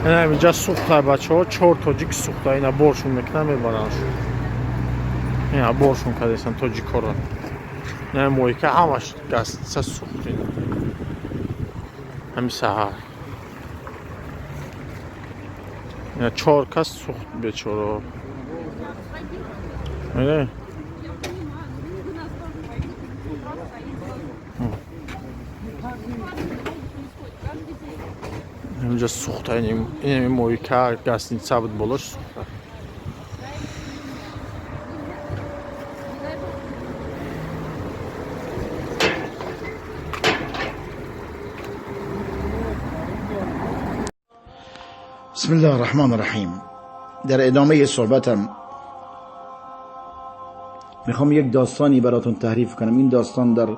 Инҷа сӯхта, бачаҳо, чор тоҷик сӯхта. Ина боршон мекунан, мебараншон. Ина боршон кардесан тоҷикҳоро. Ина мойка ҳамаш гостиница сӯхт. Ина ҳами саҳар ина чор кас сӯхт, бечораҳо. Медонӣ, инҷа сӯхта, инами мойка, гостиница буд, болош сӯхта. بسم الله الرحمن الرحیم. در ادامه صحبتم میخوام یک داستانی براتون تعریف کنم. این داستان در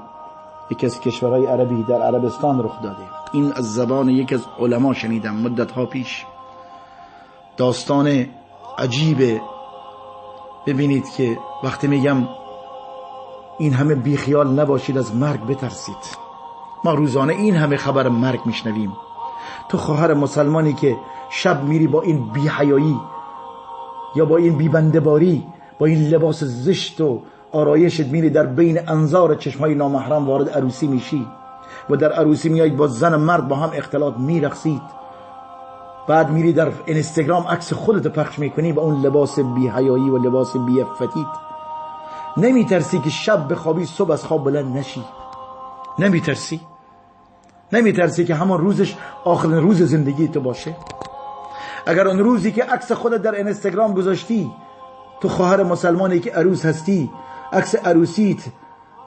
یکی از کشورهای عربی، در عربستان رخ داده. این از زبان یکی از علما شنیدم مدتها پیش. داستان عجیبه. ببینید که وقتی میگم این همه بیخیال نباشید، از مرگ بترسید. ما روزانه این همه خبر مرگ میشنویم. تو خواهر مسلمانی که شب میری با این بیحیایی یا با این بیبندباری، با این لباس زشت و آرایشت میری در بین انظار چشمای نامحرم وارد عروسی میشی و در عروسی میایید با زن و مرد با هم اختلاط میرقصید، بعد میری در اینستاگرام عکس خودت پخش میکنی با اون لباس بیحیایی و لباس بیعفتیت. نمیترسی که شب بخوابی صبح از خواب بلند نشی؟ نمیترسی؟ نمیترسی که همان روزش آخرین روز زندگی تو باشه؟ اگر اون روزی که عکس خودت در اینستاگرام گذاشتی، تو خواهر مسلمانی که عروس هستی، عکس عروسیت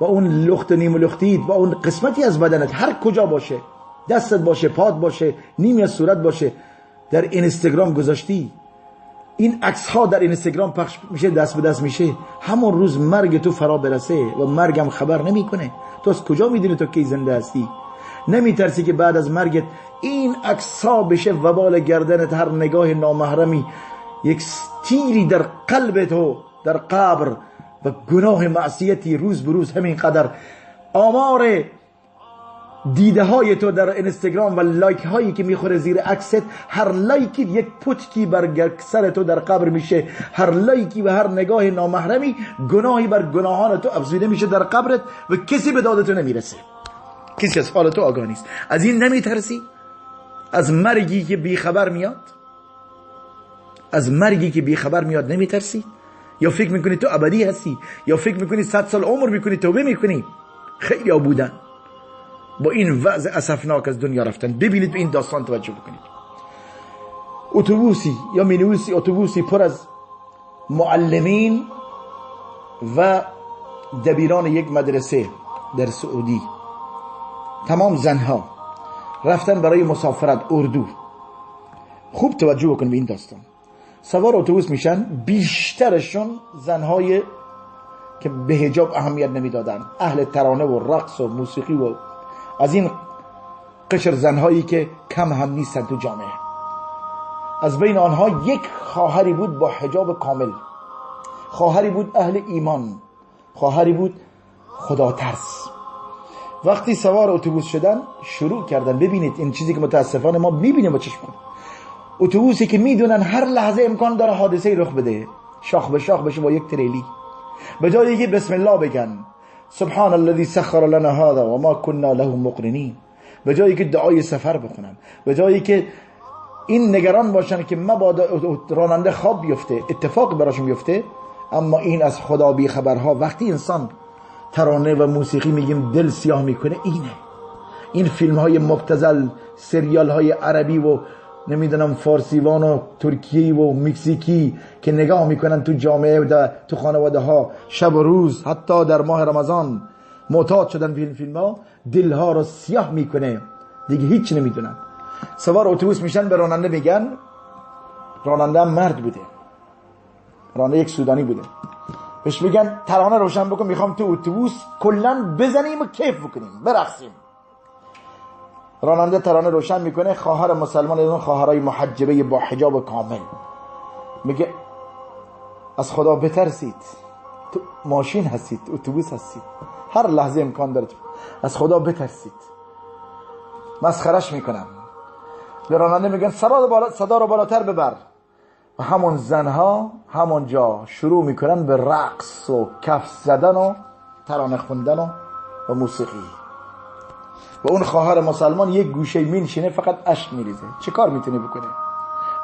با اون لخت نیم لختیت، با اون قسمتی از بدنت، هر کجا باشه، دستت باشه، پات باشه، نیمی از صورت باشه، در اینستاگرام گذاشتی، این عکس ها در اینستاگرام پخش میشه، دست به دست میشه، همون روز مرگ تو فرا برسه و مرگم خبر نمیکنه. تو از کجا میدونی تو کی زنده هستی؟ نمیترسی که بعد از مرگت این عکس ها بشه وبال گردنت؟ هر نگاه نامحرمی یک تیری در قلب تو در قبر و گناه معصیتی روز به روز همین قدر آمار دیده های تو در اینستاگرام و لایک هایی که میخوره زیر عکست، هر لایکی یک پتکی بر سر تو در قبر میشه. هر لایکی و هر نگاه نامحرمی گناهی بر گناهان تو افزوده میشه در قبرت و کسی به داد تو نمیرسه، کسی از حال تو آگاه نیست. از این نمیترسی؟ از مرگی که بیخبر میاد، از مرگی که بیخبر میاد نمیترسی؟ یا فکر میکنی تو ابدی هستی؟ یا فکر میکنی 100 سال عمر میکنی توبه میکنی؟ خیلی ها بودن با این وضع اسفناک از دنیا رفتن. ببینید، به این داستان توجه بکنید. اتوبوسی یا مینوسی، اتوبوسی پر از معلمین و دبیران یک مدرسه در سعودی، تمام زنها رفتن برای مسافرت اردو. خوب توجه بکن به این داستان. سوار اتوبوس میشن، بیشترشون زنهای که به حجاب اهمیت نمیدادن، اهل ترانه و رقص و موسیقی و از این قشر زنهایی که کم هم نیستن تو جامعه. از بین آنها یک خواهری بود با حجاب کامل، خواهری بود اهل ایمان، خواهری بود خدا ترس. وقتی سوار اتوبوس شدن شروع کردن، ببینید این چیزی که متاسفانه ما میبینیم با چشم، اتوبوسی که میدونن هر لحظه امکان داره حادثه رخ بده، شاخ به شاخ بشه با یک تریلی، به جای اینکه بسم الله بگن، سبحان الذي سخر لنا هذا و ما كنا له مقرنین، به جایی که دعای سفر بخونن، به جایی که این نگران باشن که مبادا راننده خواب بیفته، اتفاق براشون بیفته، اما این از خدا بی خبرها. وقتی انسان ترانه و موسیقی میگیم دل سیاه میکنه، اینه. این فیلم های مبتذل، سریال های عربی و نمیدونم فارسیوان و ترکیه و مکزیکی که نگاه میکنن تو جامعه و تو خانواده ها شب و روز، حتی در ماه رمضان معتاد شدن به این فیلم ها، دل ها رو سیاه میکنه، دیگه هیچ نمیدونن. سوار اتوبوس میشن، به راننده میگن، راننده هم مرد بوده، راننده یک سودانی بوده، بهش میگن ترانه روشن بکن، میخوام تو اتوبوس کلا بزنیم و کیف بکنیم، برقصیم. راننده ترانه روشن میکنه، خواهر مسلمان، از اون خواهرای محجبه با حجاب کامل، میگه از خدا بترسید، تو ماشین هستید، اتوبوس هستید، هر لحظه امکان داره، از خدا بترسید. مسخرش میکنم. به راننده میگن صدا رو بالاتر ببر. و همون زنها همونجا شروع میکنن به رقص و کف زدن و ترانه خوندن و موسیقی. و اون خواهر مسلمان یک گوشه مینشینه، فقط اشک میریزه. چه کار میتونه بکنه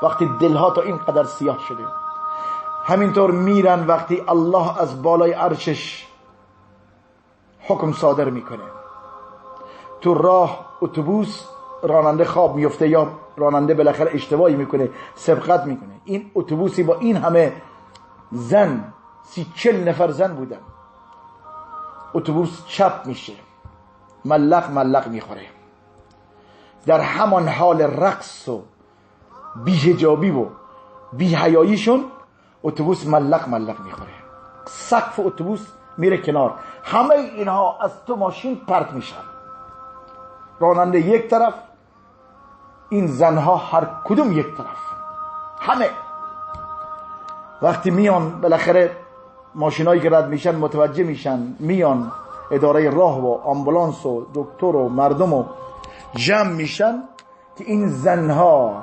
وقتی دلها تا این قدر سیاه شده؟ همینطور میرن وقتی الله از بالای عرشش حکم صادر میکنه. تو راه اتوبوس راننده خواب میفته یا راننده بالاخره اشتباهی میکنه، سبقت میکنه. این اتوبوسی با این همه زن، 30-40 نفر زن بودن، اتوبوس چپ میشه، ملق ملق میخوره. در همان حال رقص و بی‌حجابی و بی‌حیاییشون اتوبوس ملق ملق میخوره، سقف اتوبوس میره کنار، همه اینها از تو ماشین پرت میشن. راننده یک طرف، این زنها هر کدوم یک طرف، همه. وقتی میان بالاخره ماشینایی که رد میشن متوجه میشن، میان اداره راه و آمبولانس و دکتر و مردم و جمع میشن که این زنها،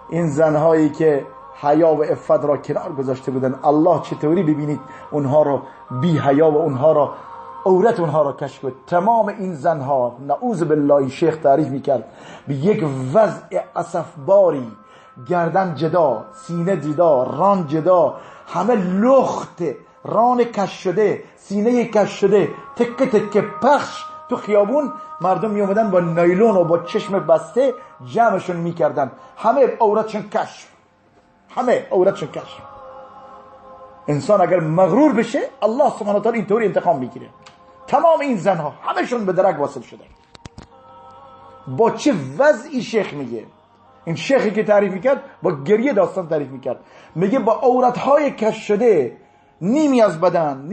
این زنهایی که حیا و عفت را کنار گذاشته بودن، الله چطوری ببینید اونها را بی حیا و اونها را عورت اونها را کشف کرد. تمام این زنها نعوذ بالله، این شیخ تعریف میکرد، به یک وضع اسفباری، گردن جدا، سینه جدا، ران جدا، همه لخت، ران کش شده، سینه کش شده، تکه تکه پخش تو خیابون. مردم می اومدن با نایلون و با چشم بسته جمعشون میکردن، همه عورتشون کشف، همه عورتشون کشف. انسان اگر مغرور بشه الله سبحانه و تعالی اینطوری انتقام میگیره. تمام این زنها همشون به درک واصل شدن. با چه وضعی شیخ میگه؟ این شیخی که تعریف میکرد با گریه داستان تعریف میکرد، میگه با عورتهای کش شده، نیمی از بدن،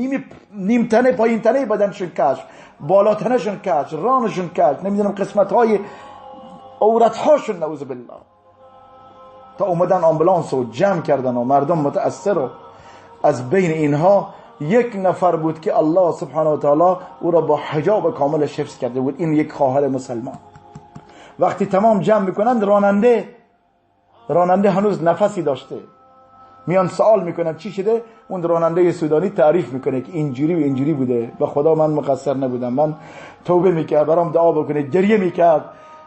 نیم تنه، پایین تنه بدنشون کش، بالا تنشون کش، رانشون کش، نمیدونم قسمت های عورتهاشون، نعوذ بالله. تا اومدن آمبولانس رو جمع کردن و مردم متأثر و از بین اینها یک نفر بود که الله سبحانه و تعالی او را با حجاب کامل حفظ کرده بود، این یک خواهر مسلمان. وقتی تمام جمع میکنند، راننده هنوز نفسی داشته، میان سوال میکنن چی شده؟ اون راننده سودانی تعریف میکنه که اینجوری و اینجوری بوده و خدا من مقصر نبودم، من توبه میکرد، برام دعا بکنه، گریه میکرد،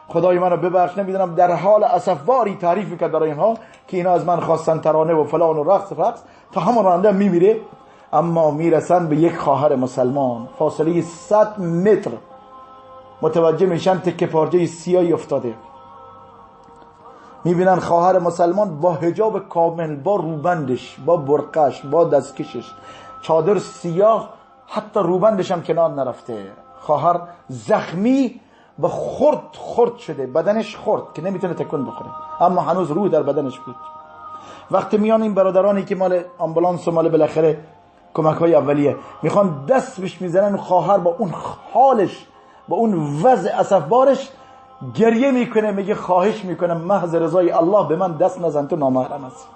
خدای منو ببخش، نمیدونم، در حال اسفباری تعریف میکرد برای اینها که اینا از من خواستن ترانه و فلان و رقص رقص، تا همون راننده میمیره. اما میرسن به یک خواهر مسلمان، فاصله 100 متر متوجه میشن تکه پارچه سیاهی افتاده. میبینن خواهر مسلمان با حجاب کامل، با روبندش، با برقش، با دستکشش، چادر سیاه، حتی روبندش هم کنار نرفته. خواهر زخمی و خرد خرد شده، بدنش خرد که نمیتونه تکون بخوره، اما هنوز روح در بدنش بود. وقتی میان این برادرانی که مال آمبولانس و مال بالاخره کمک های اولیه میخوان دست بهش میزنن، خواهر با اون حالش، با اون وضع اسفبارش گریه میکنه، میگه خواهش میکنه محض رضای الله به من دست نزن، تو نامحرم هستی،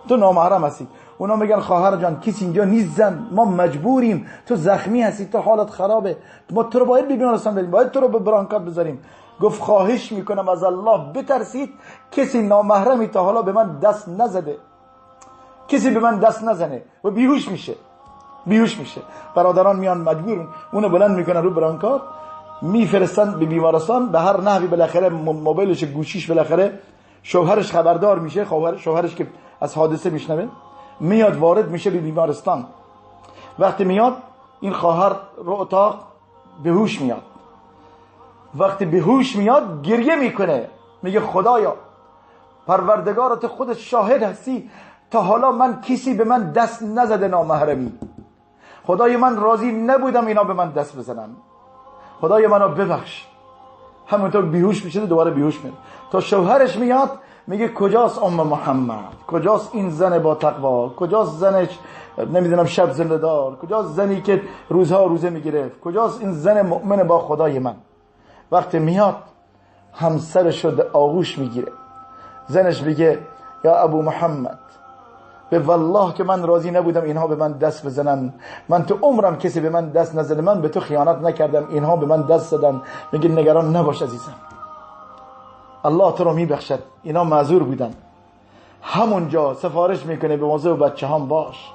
تو نامحرم هستی. اونا میگن خواهر جان کسی اینجا نیست زن، ما مجبوریم، تو زخمی هستی، تو حالت خرابه، ما تو رو باید به بیمارستان بریم، باید تو رو به برانکات بذاریم. گفت خواهش میکنم از الله بترسید، کسی نامحرمی تا حالا به من دست نزده، کسی به من دست نزنه. و بیهوش میشه، بیهوش میشه. برادران میان مجبور اونو بلند میکنن رو برانکات، میفرستن به بیمارستان. به هر نحوی بالاخره موبایلش، گوشیش، بالاخره شوهرش خبردار میشه، شوهرش که از حادثه میشنوه میاد وارد میشه به بیمارستان. وقتی میاد این خواهر رو اتاق بهوش میاد. وقتی بهوش میاد گریه میکنه، میگه خدایا پروردگار تو خودت شاهد هستی، تا حالا من کسی به من دست نزده نامحرمی، خدای من راضی نبودم اینا به من دست بزنن، خدای منو ببخش. همونطور بیهوش میشه، دوباره بیهوش میشه تا شوهرش میاد میگه کجاست ام محمد، کجاست این زن با تقوا، کجاست زنش نمیدونم شب زنده دار، کجاست زنی که روزها روزه میگرفت، کجاست این زن مؤمن با خدای من. وقتی میاد همسرش رو آغوش میگیره، زنش میگه یا ابو محمد، به والله که من راضی نبودم اینها به من دست بزنن، من تو عمرم کسی به من دست نزده، من به تو خیانت نکردم، اینها به من دست زدن. میگه نگران نباش عزیزم، الله تو رو میبخشد. اینا معذور بودن. همونجا سفارش میکنه به مواظب بچه هم باش،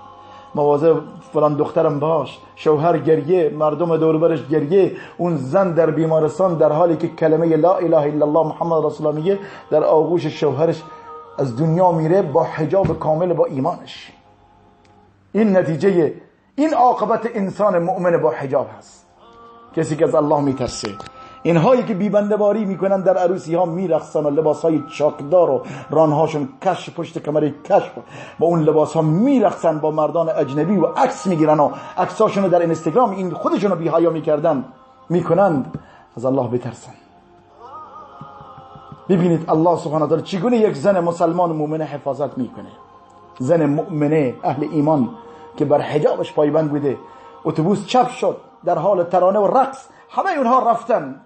مواظب فلان دخترم باش. شوهر گریه، مردم دور برش گریه. اون زن در بیمارستان در حالی که کلمه لا اله الا الله محمد رسول الله میگه، در آغوش شوهرش از دنیا میره با حجاب کامل، با ایمانش. این نتیجه، این عاقبت انسان مؤمن با حجاب هست، کسی که از الله میترسه. اینهایی که بی‌بنده‌باری میکنن در عروسی ها میرقصن و لباس های چاکدار و رانهاشون کش پشت کمر کش، با اون لباس ها میرقصن با مردان اجنبی و عکس میگیرن و عکساشون رو در اینستاگرام این خودشون رو بی‌حیا میکردن میکنند. از الله بترسن. ببینید الله سبحانه و تعالی چگونه یک زن مسلمان مؤمنه حفاظت میکنه. زن مؤمنه اهل ایمان که بر حجابش پایبند بوده، اتوبوس چپ شد در حال ترانه و رقص، همه اونها رفتن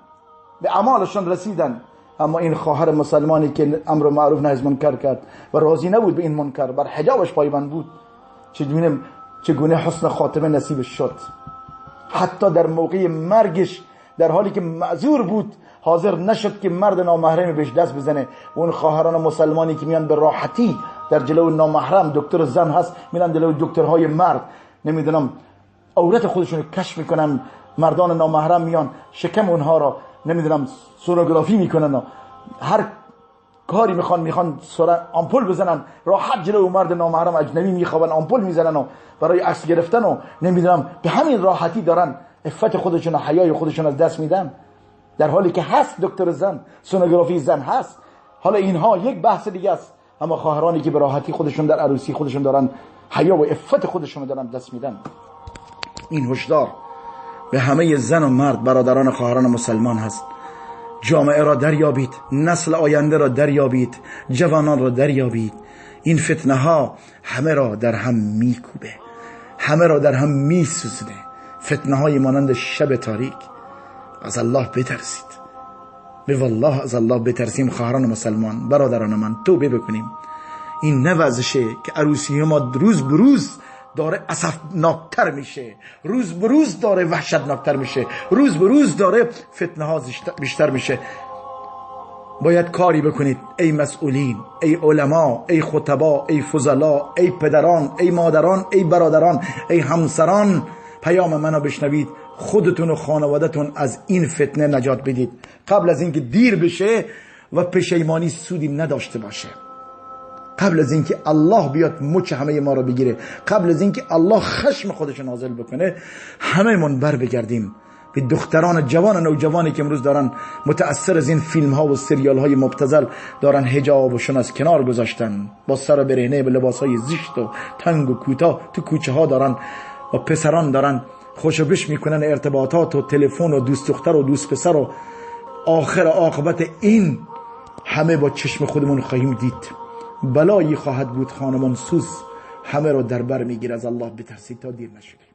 به اعمالشون رسیدن، اما این خواهر مسلمانی که امر معروف نهی از منکر کرد و راضی نبود به این منکر، بر حجابش پایبند بود، چگونه حسن خاتمه نصیبش شد. حتی در موقع مرگش در حالی که معذور بود حاضر نشد که مرد نامحرمی بهش دست بزنه. اون خواهران مسلمانی که میان به راحتی در جلو نامحرم، دکتر زن هست، میرن جلو دکترهای مرد، نمیدونم عورت خودشون رو کشف میکنن، مردان نامحرم میان شکم اونها را نمیدونم سونوگرافی میکنن، هر کاری میخوان آمپول بزنن، راحت جلو مرد نامحرم اجنبی میخوابن، آمپول میزنن و برای عکس گرفتن و نمیدونم به همین راحتی دارن عفت خودشون و حیای خودشون از دست میدن، در حالی که هست دکتر زن، سونوگرافی زن هست. حالا اینها یک بحث دیگه است، اما خواهرانی که به راحتی خودشون در عروسی خودشون دارن حیا و عفت خودشون دارن دست میدن. این هشدار به همه زن و مرد، برادران و خواهران مسلمان هست. جامعه را دریابید، نسل آینده را دریابید، جوانان را دریابید. این فتنه ها همه را در هم میکوبه، همه را در هم میسوزونه. فتنه های مانند شب تاریک. از الله بترسید، به والله از الله بترسیم. خواهران مسلمان، برادران من، توبه بکنیم. این نه وضعشه که عروسی ما روز بروز داره اسفناکتر میشه، روز بروز داره وحشتناکتر میشه، روز بروز داره فتنه ها بیشتر میشه. باید کاری بکنید ای مسئولین، ای علما، ای خطبا، ای فضلا، ای پدران، ای مادران، ای برادران، ای همسران. پیام منو بشنوید، خودتون و خانوادتون از این فتنه نجات بدید قبل از اینکه دیر بشه و پشیمانی سودی نداشته باشه، قبل از اینکه الله بیاد مچ همه ما رو بگیره، قبل از اینکه الله خشم خودش نازل بکنه. همه من بر بگردیم به دختران جوان و نوجوانی که امروز دارن متأثر از این فیلم ها و سریال های مبتذل دارن حجابشون از کنار گذاشتن، با سر برهنه، به لباس های زشت و تنگ و کوتاه تو کوچه ها دارن و پسران دارن خوش و بش میکنن، ارتباطات و تلفن و دوست دختر و دوست پسر و آخر عاقبت این همه با چشم خودمون خواهیم دید. بلایی خواهد بود خانمان سوز، همه رو در بر میگیره. از الله بترسید تا دیر نشده.